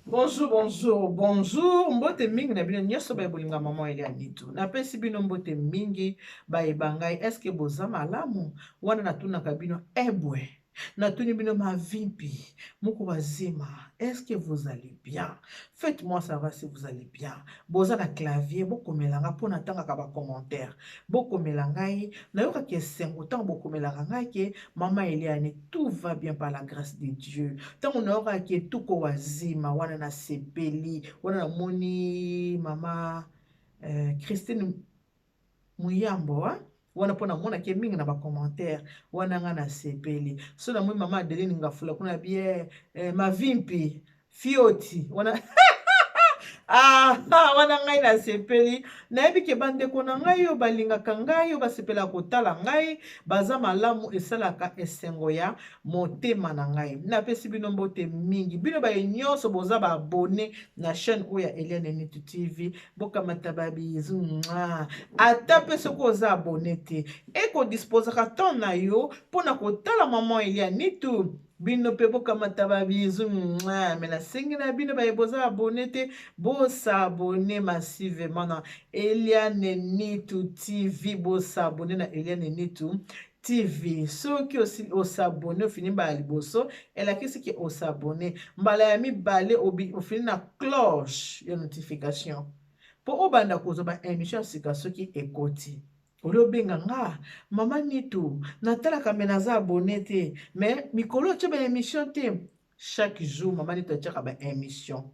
Bonjour, bonjour, bonjour. Mbote mingi na bino nyonso baye bolinga maman Elia Nitu. Napesi bino mbote mingi baye bangai. Est-ce que boza malamu? Wana natunaka bino ebwe. Natuni bino mavimpi, moko bazima. Est-ce que vous allez bien? Faites-moi savoir si vous allez bien. Boza na clavier, bokomela nga mpo natangaka ba commentaires. Bokomela ngai, nayokaka esengo ntango bokomelaka ngai ke Mama Eliane, tout va bien par la grâce de Dieu. Ntango nayokaka ke tuko wazima, wana nasepeli, wana namoni mama Christine Muyambo, hein? Wana mpo namonaki ye mingi na bacommentaire wana nga nasepeli. So namoni mama Adeline Ngafula kuna bie mavimpi fioti wana ah, ah, wana ngai nasepeli. Nayebi ke bandeko na ngai oyo balingaka ngai, oyo basepelaka kotala ngai, baza malamu, esalaka esengo ya motema na ngai. Napesi bino mbote mingi, bino baye nyonso boza ba abonné na chaîne oyo ya Eliane Nitu TV, bokamata ba bisous. Ata mpe soki oza abonné te, ekodisposaka temps na yo mpona kotala maman Eliane Nitu. Bino mpe bokamata ba bisous. Me nasengi na bino baye boza abonné te, bosabone massivement na Eliane Nitu TV, bosabone na Eliane Nitu TV. Soki osabone, ofini mbala liboso, elakisi ke osabone. Mbala ya mibale ofini na cloche ya notification mpo obanda kozwa ba émission ya sika soki ekoti. Oli obenga nga mama Nitu, natalaka me naza abonné te, me mikolo otie ba émission te. Chaque jour mama Nitu atiaka ba émission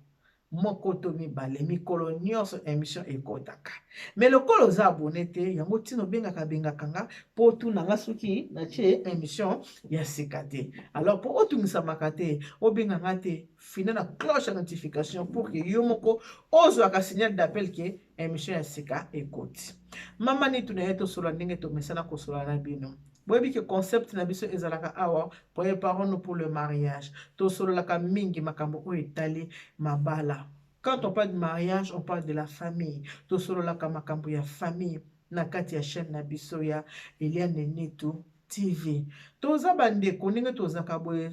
moko to mibale, mikolo nyonso émission ekotaka. Me lokola oza abonné te, yango ntina obengaka bengaka nga mpo otuna nga soki natie émission ya sika te. Alors mpo otungisamaka te, obenga nga te, fina na cloche ya notification pour que yo moko ozwaka signal d'appel ke émission ya sika ekoti. Mama Nitu na ye tosolola ndenge tomesana kosolola na bino. Boyebi ke concept na biso ezalaka awa, préparons-nous pour le mariage. Tosololaka mingi makambo oyo etali mabala. Quand on parle de mariage, on parle de la famille. Tosololaka makambo ya famille na kati ya chaîne na biso ya Eliane Nitu TV. Toza bandeko ndenge tozaka boye,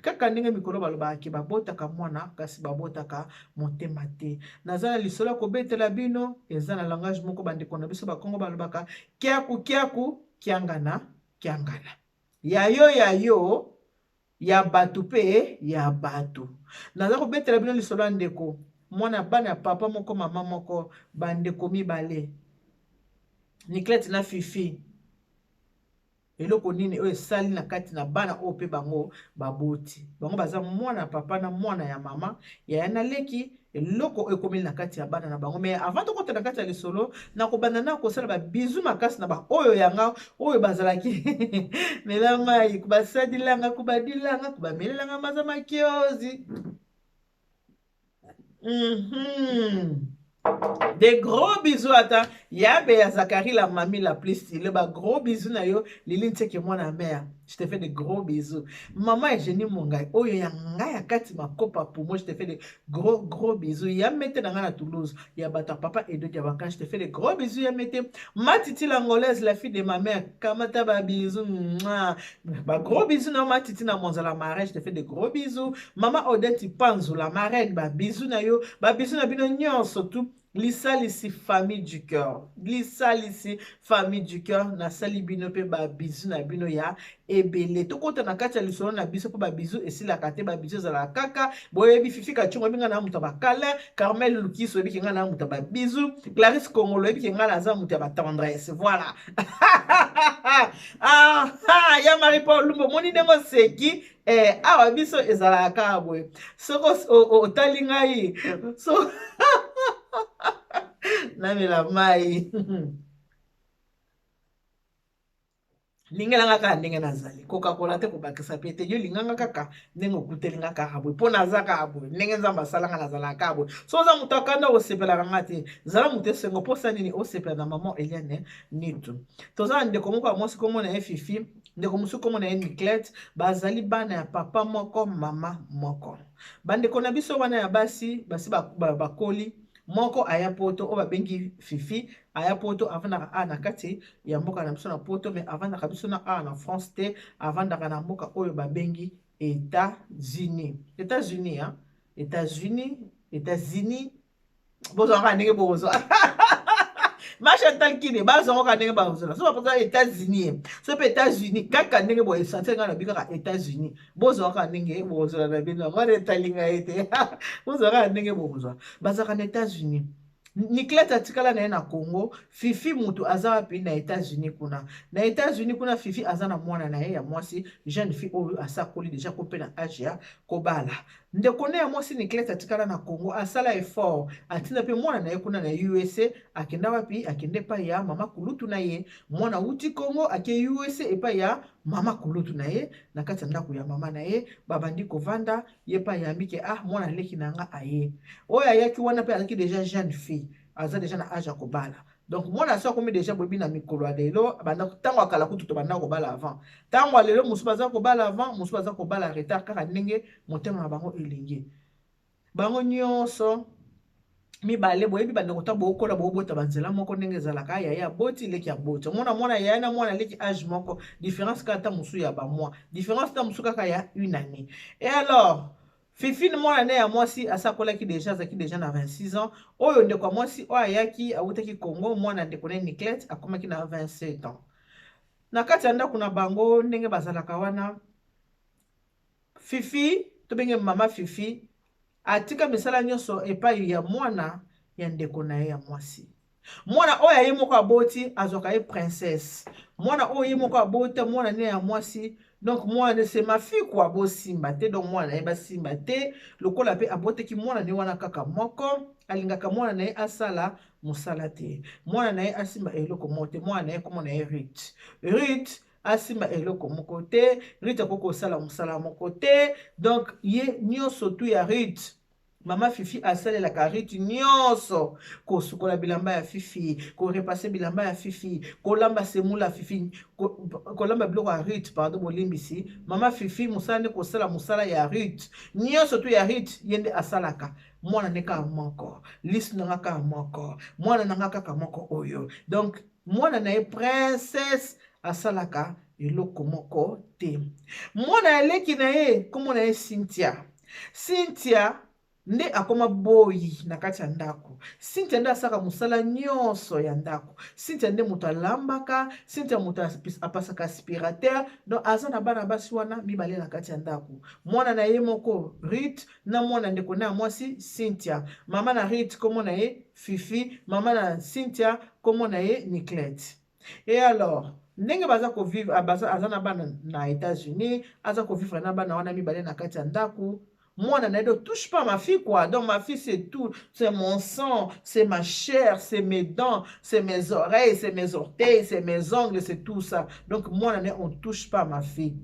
kaka ndenge mikolo balobaka ke babotaka mwana kasi babotaka motema te. Naza na lisolo ya kobetela bino, eza na langage moko bandeko na biso bakongo balobaka kiaku kiaku kiangana kiangana. Ya yo ya yo, ya bato pe ya bato. Naza kobetela bino lisolo ya ndeko mwana bana ya papa moko mama moko, bandeko mibale, Niclette na Fifi. Eloko nini oyo esali na kati na bana oyo mpe bango baboti bango baza mwana ya papa na mwana ya mama, yaya na leki, eloko oyo ekomeli na kati ya bana na bango. Mais avant tokota na kati ya lisolo, nakobanda na kosala ba bisous makasi na ba oyo yanga oyo bazalaki mela mai kubasadilanga kubadilanga kubamelelanga maza makiozi. Des gros bisous ata yabe ya Zakari la mamie la plus stylée, ba gros bisous na yo Lili Ntseke mwana mère, je te fais des gros bisous. Maman Eugénie Mongai oyo ya ngai ya kati makopa pour moi, je te fais des gros gros bisous. Ya mete na ngai na Toulouse ya bato ya papa Edo Diabaka, je te fais des gros bisous. Ya mete Matiti l'angolaise, la fille de ma mère, kamata ba bisous. Mouah. Ba gros bisous na Matiti na Monza la marraine, je te fais des gros bisous. Maman Odette Panzu la marraine, ba bisous na yo, ba bisous na bino nyonso tout. Lisalisi famille du cœur, lisalisi famille du cœur, nasali bino pe ba bisous na bino ya ebele. Tokota na kati ya lisolo na biso po ba bisous esilaka te, ba bisous ezalaka kaka. Boyebi Fifi Kachungo oyebi nga na moto ya ba câlin, Carmel Lukiso oyebi ke nga na moto ya ba bisous, Clarisse Kongolo oyebi ke nga naza moto ya ba tendresse. Voilà. Ah, ah, ya Marie Paul Lumbo, moni ndenge oseki. Awa biso ezalaka kaka boye. Soki otali ngai, so namela mai. Lingelanga kaka ndenge nazali, kokakola te, kobakisa pe te. Yo linganga kaka ndenge okuteli nga kaka boye, mpo naza kaka boye ndenge Nzambe asalanga, nazalaka kaka boye. So oza moto akanda, osepelaka nga te, zala moto esengo. Mposa nini osepela na maman Eliane Nitu? Toza na ndeko moko ya mwasi kombo na ye Fifi, ndeko mosusu kombo na ye Niclette, bazali bana ya papa moko mama moko. Bandeko na biso wana ya basi basi bakoli. Moko aya poto oyo babengi Fifi, aya poto avandaka awa na kati ya mboka na biso na poto, mais avandaka biso na awa na France te, avandaka na mboka oyo babengi États-Unis. États-Unis, hein? États-Unis, États-Unis, bozwaka ndenge bokozwa. Ma Chantal Kine, bazwaka ndenge bakozwa. So bapoza États-Unis, so mpe États-Unis kaka ndenge boye sentir ngai nabi kaka États-Unis. Bozwaka ndenge bokozwa na bino. Yango wana etali ngai te. Bozwaka ndenge bokozwa. Bazalaka na États-Unis. Niclette atikala na ye na Congo, Fifi mutu aza wapi na États-Unis kuna. Na États-Unis kuna Fifi aza na mwana na ye ya mwasi, jeune fille oyo asakoli déjà ko mpe na âge ya kobala. Ndeko na ya mwasi Niclette atikala na Congo, asala effort, atinda mpe mwana na ye kuna na USA, akenda wapi? Akende epai ya mama kulutu na ye. Mwana wuti Congo ake USA epai ya mama kulutu na ye, na kati ya ndako ya mama na ye, babandi kovanda. Ye pe ayambi ke ah mwana leki na nga aye. Oyo ayaki wana pe azalaki deja jeune fille, aza deja na age ya kobala. Donc mwana asi akomi deja boyebi na mikolo ya lelo, banda tango ya kala kutu tobanda kobala avant. Tango ya lelo mosusu baza kobala avant, mosusu baza kobala retard kaka ndenge motema na bango elingi. Bango nyonso mibale boyebi bandeko ta bokola bobota banzela moko ndenge ezalaka, yaya aboti leki aboti, omona mwana yaya na mwana leki age moko, différence kaka ta mosusu ya ba mois, différence ta mosusu kaka ya une année. Et alors Fifine mwana ne ya mwasi asakolaki deja, azalaki deja na 26 ans. Oyo ndeko ya mwasi oyo ayaki awutaki Congo, mwana ndeko ne Niclette akomaki na 27 ans. Na kati ya ndako na bango ndenge bazalaka wana, Fifi tobenge mama Fifi atika misala nyonso epai ya mwana ya ndeko na ye ya mwasi. Mwana oyo ye moko aboti azwaka ye princesse. Mwana oyo ye moko abota, mwana ne ya mwasi, donc mwana c'est ma fille quoi, bosimba te, donc mwana na ye basimba te, lokola pe abotaki mwana ne wana kaka moko, alingaka mwana na ye asala mosala te, mwana na ye asimba eloko moko te, mwana na ye komona ye Ruth. Ruth asimba eloko moko te, Ruth akoki kosala mosala moko te, donc ye nyonso tu ya Ruth. Mama Fifi asalelaka Ruth nyonso, kosukola bilamba ya Fifi, korepasser bilamba ya Fifi, kolamba semula Fifi, kolamba biloko ya Ruth, pardon bolimbisi. Mama Fifi mosala nde kosala mosala ya Ruth, nyonso tu ya Ruth ye nde asalaka. Mwana nde kaka moko, lisu nanga kaka moko, mwana nanga kaka moko oyo. Donc mwana na ye princesse asalaka eloko moko te. Mwana ya leki na ye kombo na ye Cynthia. Cynthia nde akoma boyi na kati ya ndako. Cynthia nde asaka mosala nyonso ya ndako. Cynthia nde moto alambaka, Cynthia moto apasaka aspirateur. Donc aza na bana basi wana mibale na kati ya ndako. Mwana na ye moko Ruth na mwana ndeko na ya mwasi Cynthia. Mama na Ruth kombo na ye Fifi, mama na Cynthia kombo na ye Niclette. Et alors ndenge baza ko vivre, baza, aza na bana na États-Unis, aza ko vivre na bana wana mibale na kati ya ndako. Mwana na ye, donc touche pas ma fille quoi. Donc ma fille c'est tout, c'est mon sang, c'est ma chair, c'est mes dents, c'est mes oreilles, c'est mes orteils, c'est mes ongles, c'est tout ça. Donc mwana na ye, on touche pas ma fille.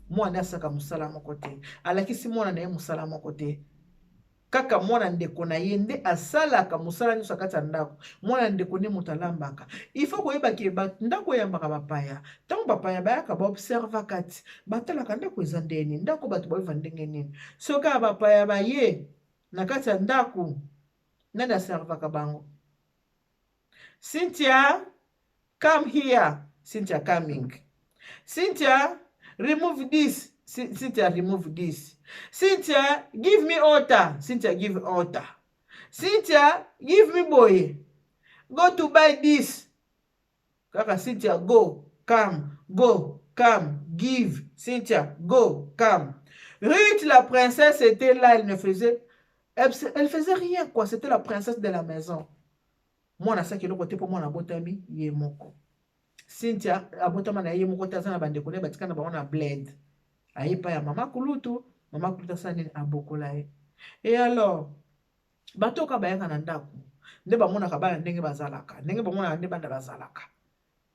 Mwana asaka mosala moko te, alakisi mwana na ye mosala moko te. Kaka mwana ndeko na ye nde asalaka mosala nyonso kati ya ndako. Mwana ndeko nde moto alambaka. Il faut koyeba ke ndako eyambaka bapaya. Ntango bapaya bayaka, baobservaka ti, batalaka ndako eza ndenge nini, ndako bato bayova ndenge nini. Soki kaka bapaya baye na kati ya ndako, nani aservaka bango? Cynthia, come here. Cynthia coming. Cynthia, remove this. Cynthia, remove this. Cynthia, give me water. Cynthia, give water. Cynthia, give me boy. Go to buy this. Kaka Cynthia, go, come, go, come, give. Cynthia, go, come. Ruth, la princesse, était là, elle ne faisait, elle, elle faisait rien, quoi. C'était la princesse de la maison. Mwana asaki eloko te mpo mwana abotami ye moko. Cynthia abotama na ye moko te, aza na bandeko na ye batika na bango na bled. Aye epai ya mama kulutu, mama kulutu asala nini? Abokola ye. Et alors bato oyo bayaka na ndako nde bamonaka bana ndenge bazalaka, ndenge bamonaka nde bana bazalaka.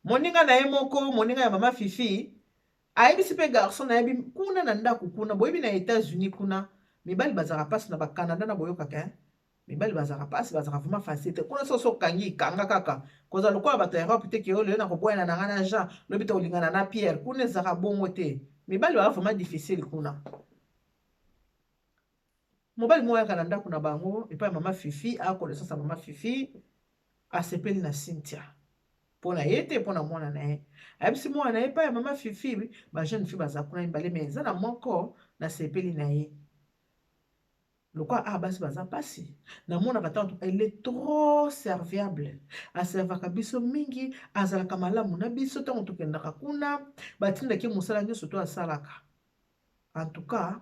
Moninga na ye moko, moninga ya mama Fifi, ayebisi mpe garçon nayebi kuna na ndako kuna, boyebi na États-Unis kuna mibali bazalaka mpasi na bakanada na boyokaka, hein? Mibali bazalaka mpasi, bazalaka vraiment facile te kuna. Soki okangi kanga kaka kozala lokola bato ya Europe te ke oyo lelo na koboyana na nga na Jean, lobi tokolingana na Pierre. Kuna ezalaka bongo te, mibali baza vraiment difficile kuna. Mobali moko ayaka na ndako na bango epai ya mama Fifi, akonaissance ya mama Fifi, asepeli na Cynthia mpo na ye te, mpo na mwana na ye. Ayebisi mwana na ye epai ya mama Fifi, ba jeune fille baza kuna mibale, mais eza na moko nasepeli na ye. Lokola awa basi baza mpasi, namonaka ntango elle est trop serviable, aservaka biso mingi, azalaka malamu na biso. Ntango tokendaka kuna, batindaki mosala nyonso to asalaka. En tout cas,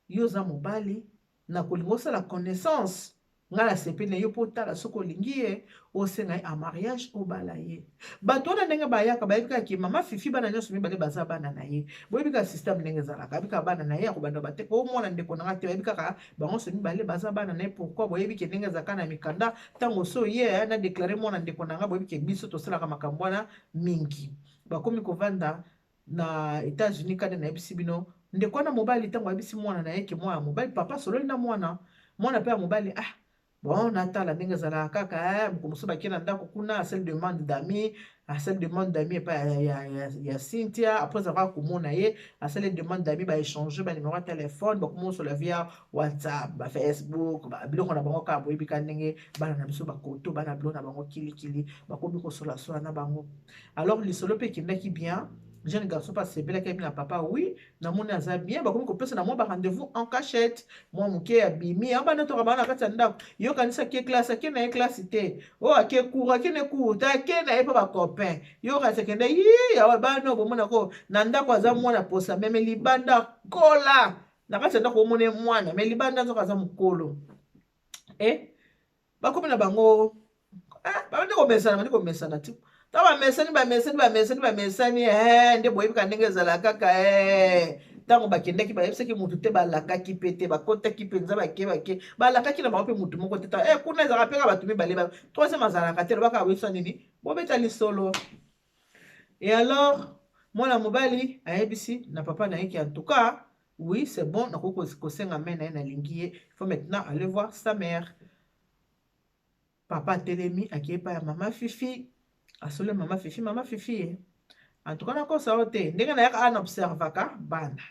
yo oza mobali, nakolinga osala connaissance. Ngai nasepeli na yo mpo otala soki olingi ye, osenga ye en mariage, obala ye. Bato wana ndenge bayaka, bayebi kaka ke mama Fifi, bana nyonso mibale baza bana na ye. Boyebi kaka système ndenge ezalaka, bayebi kaka bana na ye, akobanda bate o mwana ndeko na nga te. Bayebi kaka bango nyonso mibale baza bana na ye. Pourquoi? Boyebi ke ndenge ezalaka na mikanda, ntango so ye na déclare mwana ndeko na nga. Boyebi ke biso tosalaka makambo wana mingi. Bakomi kovanda na États-Unis. Kande nayebisi bino, ndeko wana mobali, ntango ayebisi mwana na ye ke mwana mobali, papa asololi na mwana, mwana mpe ya mobali, ah bon, natala ndenge ezalaka kaka. Moko mosusu bakei na ndako kuna, asali demande d'ami, asali demande d'ami epai ya Cynthia. Après avoir komona ye, asali demande d'ami, baéchange banuméro ya telefone, bakomosola via WhatsApp, baFacebook, biloko na bango kaka. Boyebi ka ndenge bana na biso bakoto bana, biloko na bango kilikili, bakomi kosolasola na bango. Alors lisolo mpe ekendaki bien. Jeune garçon mpe asepelaki, ayebi na papa, oui, namoni aza bien. Bakomi kopesa na mwa barendez-vous en cachette, mwa moke abimi yango. Bana toka bana na kati ya ndako, yokanisi ake classe, ake na ye classe te, oyo ake cours, ake ne cours te, ake na ye mpo bacopain. Yokanisi akende yi awa. Bana bomonako na ndako aza mwana posa meme, libanda kola. Na kati ya ndako omona mwana, me libanda nzoka aza mokolo. E bakomi na bango, babandi komesana, bandi komesana ti ntango bamesani, bamesani, bamesani, bamesani. Nde boyebi ndenge ezala kaka. Ntango bakendaki, bayebisaki motu te, balakaki mpe te, bakotaki mpenza, bake bake, balakaki na bango mpe motu moko te. Kuna ezalaka mpe kaka bato mibale, troisième azalaka te. Lobaka boyebisa nini, bobeta lisolo. Et alors mwana mobali ayebisi na papa na ye ki en tout cas, oui, c'est bon, nakoki kosenga main na ye, nalingi ye. Il faut maintenant aller voir sa mère. Papa atelemi, akei epai ya mama Fifi, asoli mama Fifi. Mama Fifi ye, en tout cas, nakosa yo te, ndenge nayaka ana observaka bana,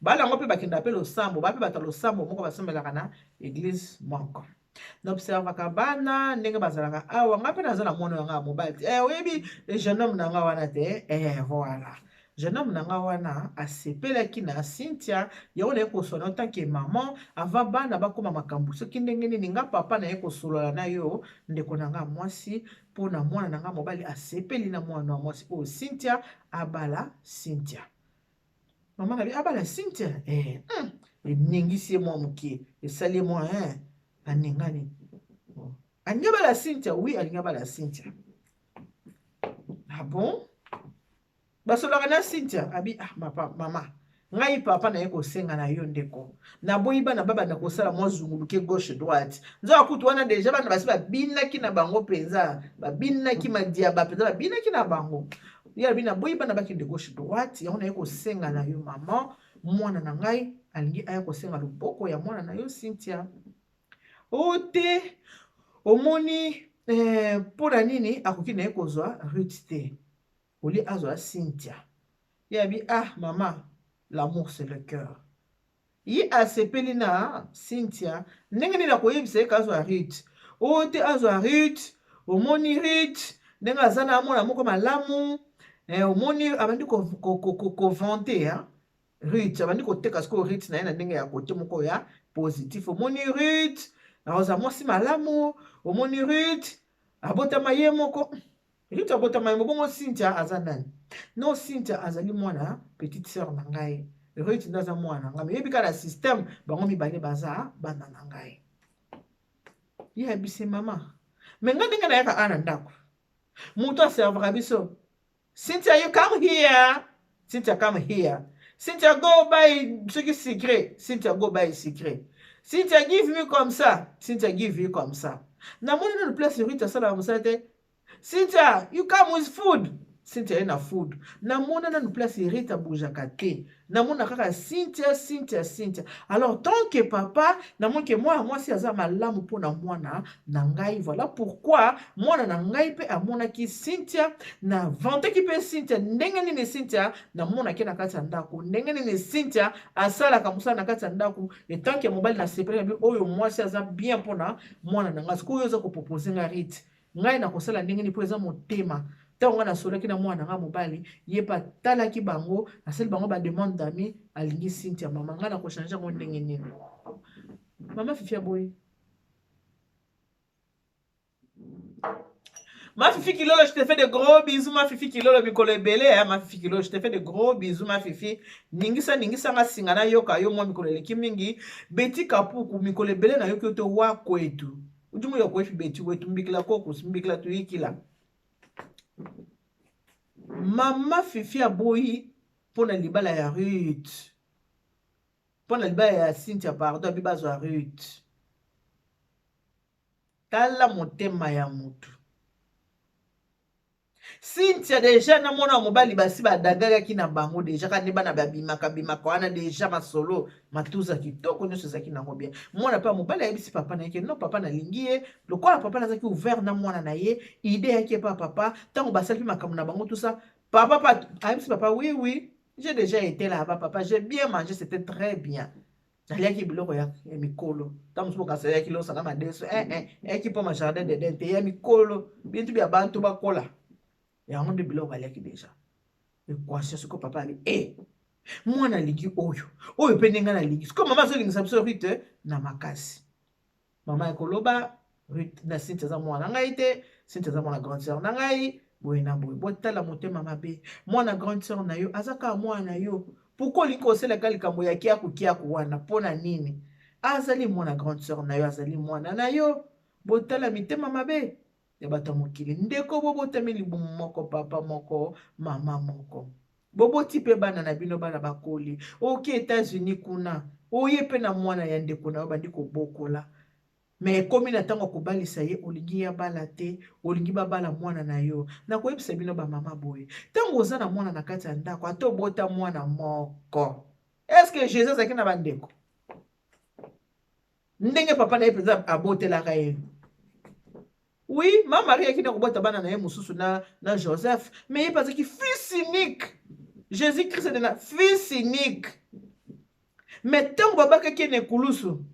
bana yango mpe bakendaka mpe losambo, ba mpe bato ya losambo moko, basambelaka na église moko. Naobservaka bana ndenge bazalaka awa. Nga mpe naza na mwana yanga ya mobali te. Oyebi jeune homme na nga wana te? Voilà, jeune homme na nga wana asepelaki na Cynthia. Yango naye kosolola en tant que maman, avant bana bakóma makambo soki ndenge nini. Nga papa naye kosolola na yo, ndeko na nga mwasi, mpo na mwana na nga mobali asepeli na mwana wa mwasi oyo Cynthia, abala Cynthia. Mama na bi abala Cynthia, eningisi ye mwa moke, esali ye mwa aningani. Alingi abala Cynthia? Oui, alingi abala Cynthia. Ah bon, basolaka na Cynthia? Abi ah, mapa, mama, ngai papa naye kosenga na yo, ndeko, naboyi bana babanda kosala mwa zunguluke gauche droite. Nzoka kutu wana déjà bana basi babinaki na bango mpenza, babinaki madiaba mpenza, babinaki na bango. Ye abi naboyi bana bakende gauche droite. Yango naye kosenga na yo, mama, mwana na ngai alingi aya kosenga loboko ya mwana na yo Cynthia. O te, omoni, mpo na nini akoki na ye kozwa Ruth te, olie azwa Cynthia? Ye abi ah mama, l'amour c'est le cœur. Ye asepeli na Cynthia, ndenge nini akoyebisa ye kazwa Ruth? Oyo te, azwa Ruth. Omoni Ruth ndenge aza na mwana moko malamu. Omoni abandi kovanter Ruth, abandi koteka sikoyo Ruth na ye na ndenge ya kote moko ya positif. Omoni Ruth akozala mwasi malamu, omoni Ruth abotama ye moko, Ruth abotama ye moko. Cynthia aza nani? Non, Cynthia azali mwana petite sœur na ngai, Ruth nde aza mwana na ngai. Meyebi kaka na système, bango mibale baza bana na ngai. Ye ayebisi mama, me ngai ndenge nayaka a na ndako, moto aservaka biso, "Cynthia, you come here. Cynthia, come here. Cynthia, go buy soki sucré. Cynthia, go buy sucré. Cynthia, give me comme ça. Cynthia, give you comme ça." Namoni nanu place Ruth asalaka mosala te. "Cynthia, you come with food." Cynthia ye na food. Namona nanu place Ruth abougeaka te, namona kaka Cynthia, Cynthia, Cynthia. Alors tant que papa, namoni ke mwana mwasi aza malamu mpona mwana na ngai. Voilà pourquoi mwana na ngai mpe amonaki Cynthia, na vantaki mpe Cynthia, ndenge nini Cynthia namonaki na kati ya ndako, ndenge nini Cynthia asalaka mosala na kati ya ndako. En tant que mobali, nasepeli na bi oyo mwasi aza bien mpona mwana na ngai. Sikoyo oyo oza kopropose ngai Ruth, ngai nakosala ndenge nini? Mpo eza motema. Ntango ngai nasolaki na mwana ngai mobali, ye mpe atalaki bango, asali bango bademande d'ami, alingi Cynthia. Mama, ngai nakochange yango ndenge nini? Mama Fifi aboyi. Ma Fifi Kilolo, je te fais de gros bisous, ma Fifi Kilolo, mikolo ebele, hein, ma Fifi Kilolo, je te fais de gros bisous, ma Fifi. Ningisa, ningisa nga singa na yoka yo mwa mikolo eleki mingi. Betty Kapuku, mikolo ebele na yoki oto wa kwetu. Ujumu yo kwefi Betty wetu, mbikila kokus, mbikila tuyikila. Mama Fifi aboyi pona libala ya Ruth. Pona libala ya Cynthia, pardon, abi bazwa Ruth. Tala motema ya mutu. Cynthia deja na mwana wa mobali basi badagagaki na bango deja kaka nde bana babimaka bimaka wana deja masolo matuza kitoko nyonso ezalaki nango bien. Mwana mpe ya mobali ayebisi papa na ye ke non papa nalingi ye lokola papa nazalaki ouvert na mwana na ye idee eyaki epa papa ntango basali mpe makambo na bango tout ça papa pa ayebisi papa oui oui j'ai déjà été là-bas papa j'ai bien mangé c'était très bien naliaki biloko ya, ya mikolo ntango mosusu bokasa eyaki losa na madeso eh, eh, eyaki mpo ma jardin d'eden te ya mikolo bintu bya bantu bakola yango nde biloko baliaki deja equation sikoyo papa abi e eh, mwana alingi oyo oyo mpe ndenge nalingi sikoyo mama azolingisa biso rite na makasi Mama ya koloba Ruth na Cynthia aza mwana na ngai te, Cynthia aza mwana grande sœur na ngai, boye na boye. Botala motema mabe. Mwana grande sœur na yo aza kaka mwana na yo. Pourquoi olingi kosalaka likambo ya kiaku kiaku wana? Mpo na nini? Azali mwana grande sœur na yo, azali mwana na yo. Botala mitema mabe ya bato ya mokili. Ndeko bobotami libumu moko, papa moko, mama moko. Boboti pe bana na bino bana bakoli. Oke Etats-Unis kuna, oye pe na mwana ya ndeko na yo bandi kobokola. Mais ekomi na ntango ya kobalisa ye, olingi ye abala te, olingi babala mwana na yo. Nakoyebisa bino ba mama boye, ntango oza na mwana na kati ya ndako, ata obota mwana moko, est-ce que Jesus azalaki na bandeko? Ndenge papa na ye mpenza abotelaka ye. Oui, ma Marie akenda kobota bana na ye mosusu na, na Joseph, mais ye mpe azalaki fils unique. Jésus-Christ de na fils unique. Mais ntango babakaki ye na ekulusu,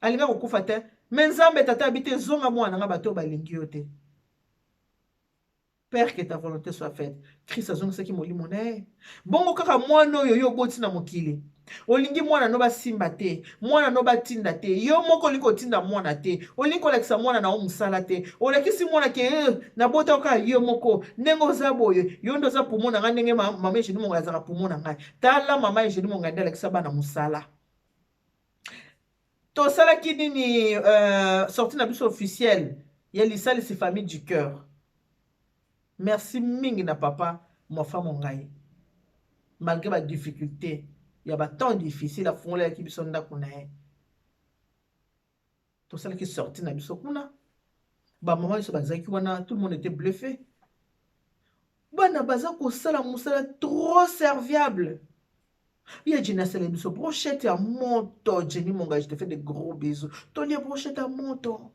alinga kokufa te. Mais Nzambe tata abi te zonga mwana nga bato balingi yo te. Père que ta volonté soit faite. Christ azongisaki molimo na ye. Bongo kaka mwana oyo yo oboti na mokili. Olingi mwana no basimba te, mwana no batinda te, yo moko olingi kotinda mwana te, olingi kolakisa mwana na yo mosala te, olakisi mwana ke eh, nabota kaka yo moko, ndenge oza boye, yo nde oza pumo na ngai, ndenge mama Eugenie Mongai azalaka pumo na ngai. Tala mama Eugenie Mongai nde alakisa bana mosala. Tosalaki nini sortie na biso officielle ya lisalisi famille du cœur. Merci mingi na papa Mwafa Mongai. Malgré ba difficultés ya ba temps difficile afungolelaki biso ndako na ye. Tosalaki sortie na biso kuna. Ba maman nyonso bazalaki wana, tout le monde était bluffé. Bana baza kosala mosala trop serviable. Ya Jenny asala biso brochette ya moto. Jenny Monga, je te fais de gros bisous. Tolia brochette ya moto.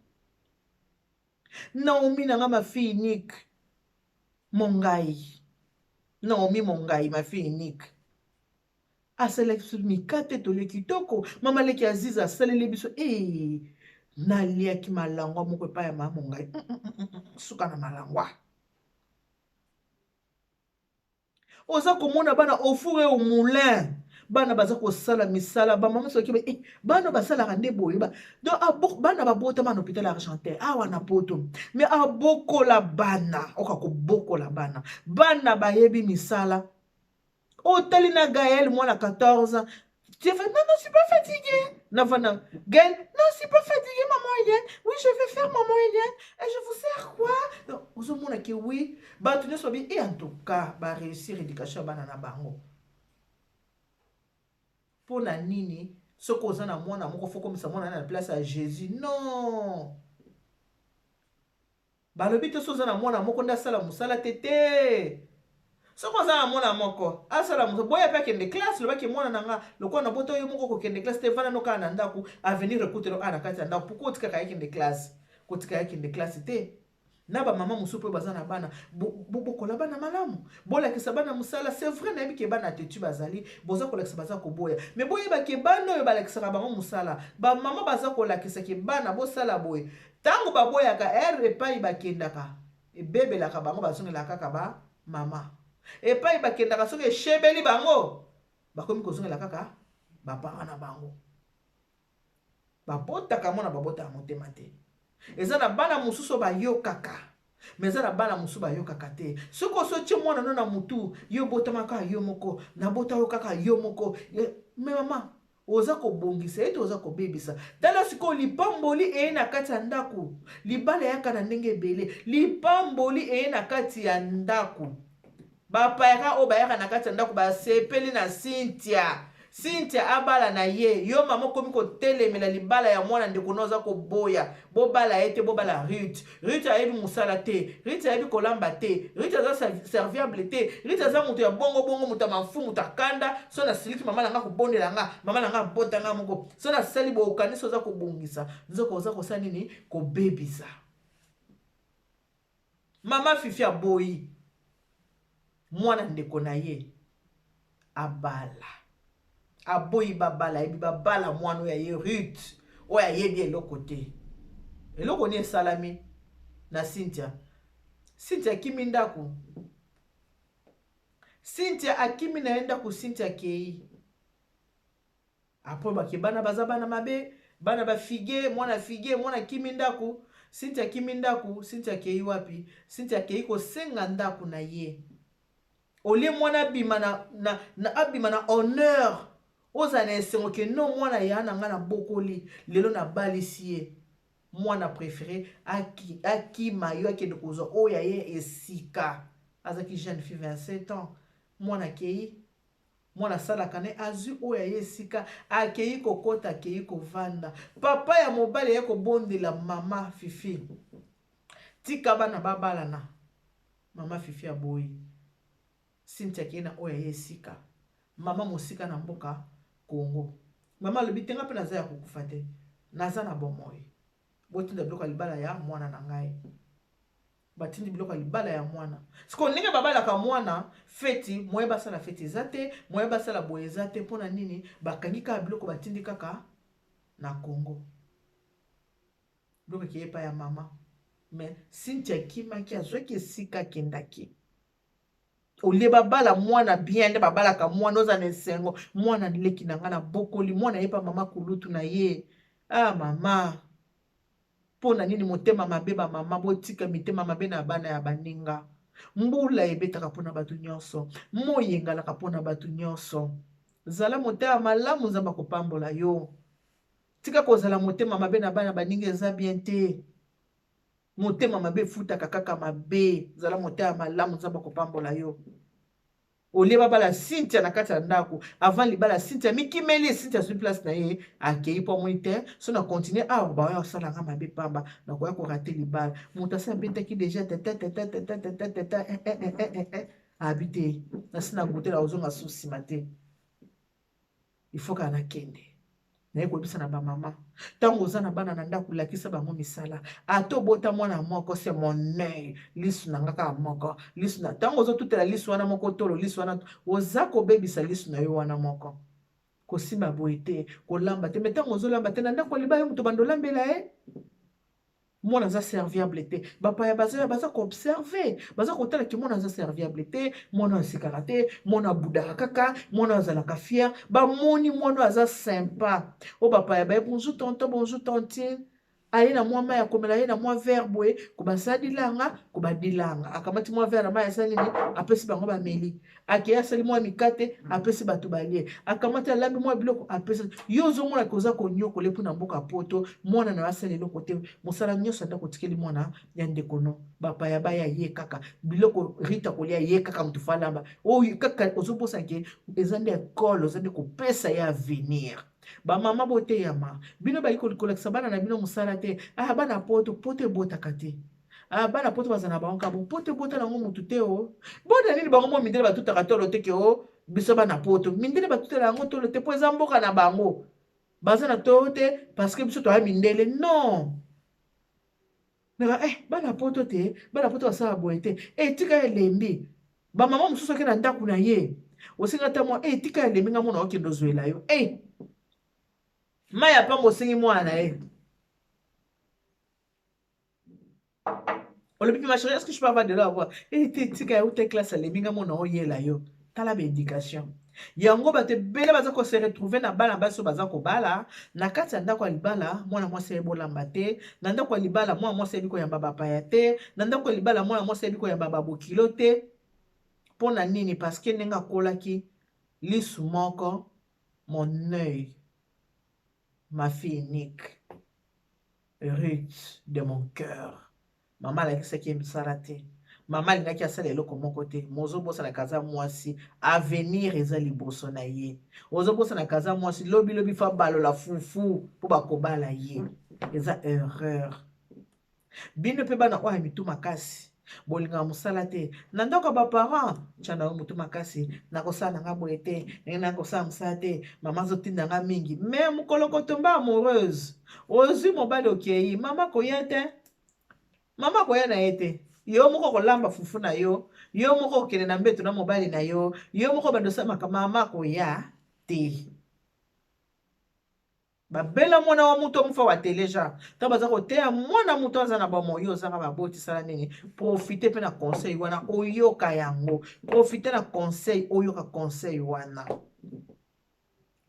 Naomi nanga ma fille unique. Mongai. Naomi Mongai, ma fille unique. Asalaki biso mikate tolie kitoko. Mama leki Aziza asaleli biso eh naliaki malangwa moko epai ya mama Mongai. Suka na malangwa. Oza komona bana au four et au moulin. Bana baza kosala misala, ba mama soki ba eh, bana basalaka nde boye ba. Donc abo, bana babotama na hôpital Argentin awa na poto. Mais abokola bana, oka kobokola bana. Bana bayebi misala. Otali na Gaël mwana 14 ans. Tu es non, non, je suis pas fatiguée. Navana. Gaël, non, je suis pas fatiguée, maman Eliane. Oui, je vais faire maman Eliane. Et je vous sers quoi? Donc, ozomona ke oui, bato nyonso babi, et en tout cas, ba réussir éducation ya bana na bango. Mpo na nini soki oza na mwana moko fo komisa mwana na place ya Jésus? Non. Balobi te soki oza na mwana moko nde asala mosala te te. Soki oza na mwana moko asala mosala, boya pe akende classe, loba ke mwana na nga lokola nabota yo moko okokende classe te, vanda no kaka na ndako, avenir ekutelo awa na kati ya ndako. Pourquoi otikaka ye akende classe? Kotika ye akende classe te. Na ba mama mosusu pe baza na bana, bobokola bana malamu, bolakisa bana mosala. C'est vrai nayebi ke bana tetu bazali, boza kolakisa baza koboya. Mais boyeba ke bana oyo balakisaka bango mosala, ba mama baza kolakisa ke bana bosala boye. Tango baboyaka heure epayi bakendaka ebebelaka bango bazongelaka kaka ba mama. Epayi bakendaka soki eshebeli bango bakomi kozongela kaka ba parents na bango. Babotaka mwana, babotaka motema te. Eza na bana mosusu oyo bayokaka, mais eza na bana mosusu bayokaka te. Soki osi otie mwana no na mutu, yo obotama kaka yo moko, nabota yo kaka yo moko. Mais mama, oza kobongisa ye to oza kobebisa? Tala sikoyo lipamboli eye na kati ya ndako. Libala eyaka na ndenge ebele. Lipamboli eye na kati ya ndako. Bapaya kaka oyo bayaka na kati ya ndako basepeli na Cynthia. Cynthia abala na ye. Yo mama okomi kotelemela libala ya mwana ndeko na oza koboya. Bobala ye te, bobala Ruth. Ruth ayebi mosala te. Ruth ayebi kolamba te. Ruth aza serviable te. Ruth aza moto ya bongo bongo, moto ya mafu, moto ya kanda. So nasiliki mama na nga kobondela nga, mama na nga abota nga moko. So nasali boye okanisi oza kobongisa, nzoka oza kosala nini? Kobebisa. Mama Fifi aboyi mwana ndeko na ye abala. Aboyi babala, ayebi babala mwana oyo aye Ruth, oyo ayebi eloko te. Eloko nini esalami na Cynthia? Cynthia akimi ndako. Cynthia akimi na ye ndako, Cynthia akei. Après bake bana baza bana mabe, bana ba figue, mwana figue, mwana kimi ndaku, Cynthia kimi ndaku, Cynthia akei wapi? Cynthia akei kosenga ndaku na ye. Olie mwana abima na, na, na, abima na honneur, ozala na esengo ke non mwana ya na nga na bokoli, lelo nabalisi ye. Mwana prefere akima yo akende kozwa oyo ya ye esika. Azaki jeune fille 27 ans. Mwana akei Mwana asalaka ne azwi oyo ya ye esika akeyi kokota akeyi kovanda. Papa ya mobali aye kobondela mama Fifi tika bana babalana. Mama Fifi aboyi. Cynthia akeyi na oyo ya ye esika. Mama mosika na mboka Congo. Mama alobi te nga mpe naza ya kokufa te. Naza na bomoi. Botinda biloko ya libala ya mwana na ngai. Batindi biloko ya libala ya mwana. Sikoyo ndenge babalaka mwana, feti, moyen basala feti eza te, moyen basala boye eza te, pona nini bakangi kaka biloko batindi kaka na Congo. Biloko ekeye epai ya mama. Mais Cynthia akimaki, azwaki esika akendaki. Olie babala mwana bien nde babalaka mwana oza na esengo mwana leki na ngai na bokoli mwana ye pa mama kulutu na ye. Ah mama, Mpo na nini motema mabe ba mama botika mitema mabe na bana ya baninga mbula ebetaka mpo na bato nyonso moi engalaka mpo na bato nyonso zala motema malamu nzambe akopambola yo tika kozala motema mabe na bana baninga eza bien te motema mabe efutaka kaka mabe zala motema malamu nzambe akopambola yo Olie babala Cynthia na kati ya ndako avant libala Cynthia mikimeli ye Cynthia azwi place na ye akei mpo amoni te so na continue awa baoya kosala nga mabe pamba nakoya korate libala moto asi abetaki deja tata tata tata tata tata eh, eh, eh, eh, eh. abi te nasi na goute na kozonga su nsima te il faut kaka nakende naye koyebisa na bamama ntango oza na bana na ndako lakisa bango misala ata obota mwana moko se mon oeil lisu na nga kaka moko lisu na ntango ozotutela lisu wana moko tolo lisu wana oza kobebisa lisu na yo wana moko kosimba boye te kolamba te me ntango ozolamba te na ndako aliba yo moto bando olambela ye Mwana aza serviable te. Bapaya baza baza ko observer, baza kotala ke mwana aza serviable te, mwana asekaka te, mwana abudaka kaka, mwana azalaka fier. Bamoni mwana aza sympa. Oyo bapaya baye bonjour tonton, bonjour tantine. Aye na mwa mai akomela ye na mwa verre boye, kobasadilanga, kobadilanga. Akamati mwa verre na mai asali nini? Apesi bango bameli. Akei asali mwa mikate, apesi bato balie. Akamati alambi mwa biloko, apesi. Yo ozomona ke oza konyokola epu na mboka poto, mwana na yo asali eloko te, mosala nyonso ata kotikeli mwana ya ndeko no. Bapaya baya ye kaka, biloko Rita kolia ye kaka moto falamba. Oyo kaka ozobosana ke eza nde ekole, oza nde kopesa ye avenir. Ba mama boteyama, bino bayi kolakisa bana na bino mosala te. Ah bana poto, poto ebotaka te. Ah, bana poto bazala na bango kaka bo poto ebota nango mutu te o bona nini bango mo mindele batutaka tolo te ke o biso bana poto mindele batutela yango tolo te mpo eza mboka na bango baza na tolo te parce que biso toya mindele non naka eh bana poto te bana poto basala boye te eh tika elembi bamama mosusu ake na ndako na ye osenga ata mwa eh tika elembi nga mona okende ozwela yo eh mai ya pamba osengi mwana na ye olobi ma chérie est-ce que je peux avoir de l'eau à boire eh te tika ya uta classe alembi nga mona oyela yo tala ba éducation. Yango bato ebele baza ko se retrouver na bana basi oyo baza kobala na kati ya ndako ya libala. Mwana mwasi ayebi olamba te na ndako ya libala, mwana mwasi ayebi koyamba bapaya te na ndako ya libala, mwana mwasi ayebi koyamba babokilo te. Mpo na nini? Parce que ndenge akolaki, lisu moko, mon œil, ma fille unique, Ruth de mon cœur. Mama alakisaki ye misala te, mama alingaki asala eloko moko te. Mozobosanaka aza mwasi, avenir eza liboso na ye. Ozobosanaka aza mwasi, lobilobi fa balola fufu mpo bakobala ye. Eza erreur. Bino mpe bana oyo ya mitu makasi, bolingaka mosala te na ndako ya baparent, tya na yo motu makasi, nakosala na nga boye te, ndenge nakosala mosala te, mama azotinda nga mingi. Me mokolo kotomba amoureuse, ozwi mobali, okei, mama koya te, mama koya na ye te. Yo moko kolamba fufu na yo, yo moko kokende na mbeto na mobali na yo, yo moko bando osamaka, mama koya te. Babela mwana wa moto amufa wa teleja ntango baza koteya mwana moto aza na bomoi. Yo ozanga baboti, sala nini? Profite mpe na conseil wana, oyoka yango. Profite na conseil, oyoka conseil wana.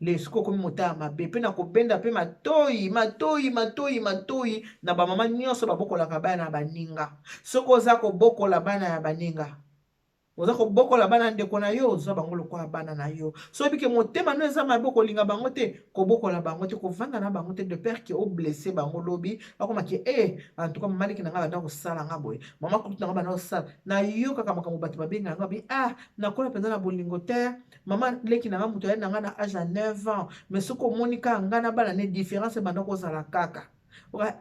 Lesuki okomi motaya mabe mpe na kobenda mpe matoi, matoi, matoi, matoi na bamama nyonso babokolaka bana ya baninga. Soki oza kobokola bana ya baninga, oza kobokola bana ndeko na yo, ozwa bango lokola bana na yo. So oyebi ke motema no eza mabe, kolinga bango te, kobokola bango te, kovanda na bango te, de peur ke oblesse bango lobi, bakoma ke e en tout cas mama leki na ngai banda kosala nga boye, mama kulutu na ngai banda kosala. Nayokaka makambo bato babenga yango abi: "Ah, nakola mpenza na bolingo te. Mama leki na ngai, moto aye na ngai na age ya 9 ans, mais soki omoni kaka ngai na bana ne, différence ebanda kozala kaka."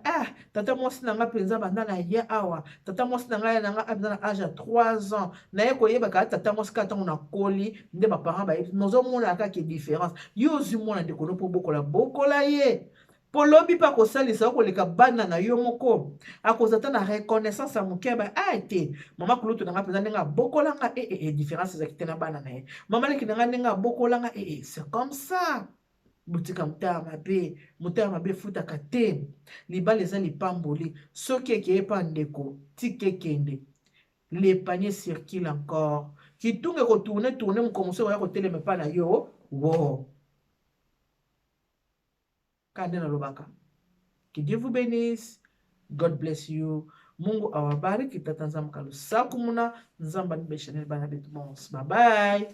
Ah, tata mwasi na nga mpenza, banda na ye awa, tata mwasi na ngai na nga mpenza na age ya 3 ans, naye koyeba kaka tata mwasi kaka ntango nakoli nde baparent bayebi. Nozomona kaka différence. Yo ozwi mwana ndeko no mpo bokola, bokola ye mpo lobi mpe akosalisa yo koleka bana na yo moko. Akozala ta na reconnaissance ya moke ba a te: "Mama kulutu na nga mpenza, ndenge abokolanga, e e, différence ezalaki te na bana na ye. Mama leki na nga, ndenge abokolanga, e e." C'est comme ça. Botika motema mabe. Motema mabe efutaka te. Libala eza lipamboli. Soki ekeye mpa ndeko, tika ekende. Le panier circule encore. Kitunga ekotourne tourne, mokolo mosusu oya kotelema epa na yo. Wo ka nde nalobaka. Que Dieu vous bénisse. God bless you. Mungu awabariki. Tata Nzambe kalusaku muna Nzambe anibeshanele bana betu bonse. Bye bye.